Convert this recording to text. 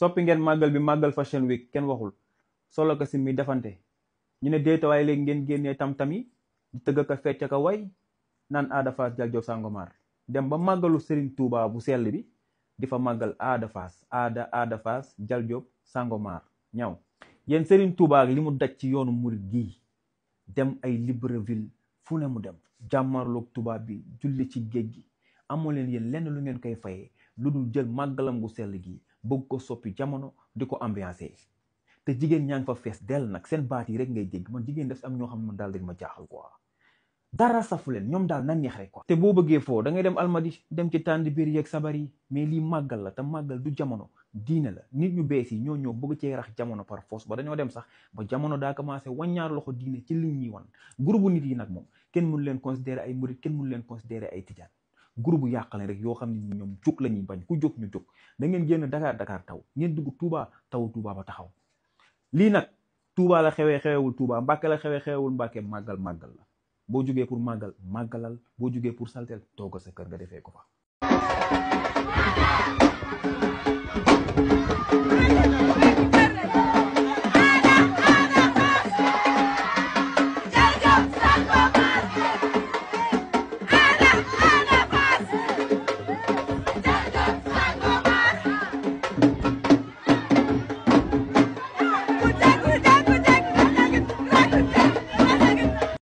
soppi ngeen màggal bi màggal fashion week kenn waxul solo ko si mi defante ñu ne déeta waaye léegi ngeen génnee tam-tam yi di tëgg ka fecc ka way naan Ada Fass Jal Job Sangomar dem ba màggalu Serigne Touba bu sell bi di fa màggal Ada Fass Jal Job Sangomar ñaw yéen Serigne Touba ak li mu daj ci yoonu murit gii dem ay Libreville fu ne mu dem jàmmarloog tubaab bi julli ci géej gi amoo leen yéen lenn lu ngeen koy fayee lu dul jël màggalam gu sell gi bëgg ko soppi jamono di ko ambiancé te jigéen ñaa ngi fa fees dell nag seen baat yi rek ngay dégg man jigéen def am ñoo xam ne man daal dañ ma jaaxal quoi dara safu leen ñoom daal nan neex rek quoi te boo bëggee foo da ngay dem almadi dem ci tànd biir yeeg sabar yi mais lii màggal la te màggal du jamono diine la nit ñu bees yi ñoo ñëw bëgg cee rax jamono par force ba dañoo dem sax ba jamono daa commencé waññaar loxo diine ci liñ ñuy wan groupe nit yi nag moom kenn mënu leen considérer ay murit kenn mënu leen considérer ay tijaan groupe yàq leen rek yoo xam ne ñi ñoom jóg la ñuy bañ ku jóg ñu jóg da ngeen génn Dakar taw ngeen dugg Touba taw Touba ba taxaw lii nag Touba la xewewul Touba Mbàkke la xewewul Mbàkke màggal la boo jógee pour màggalal boo jógee pour saltel toogal sa kër nga defee ko fa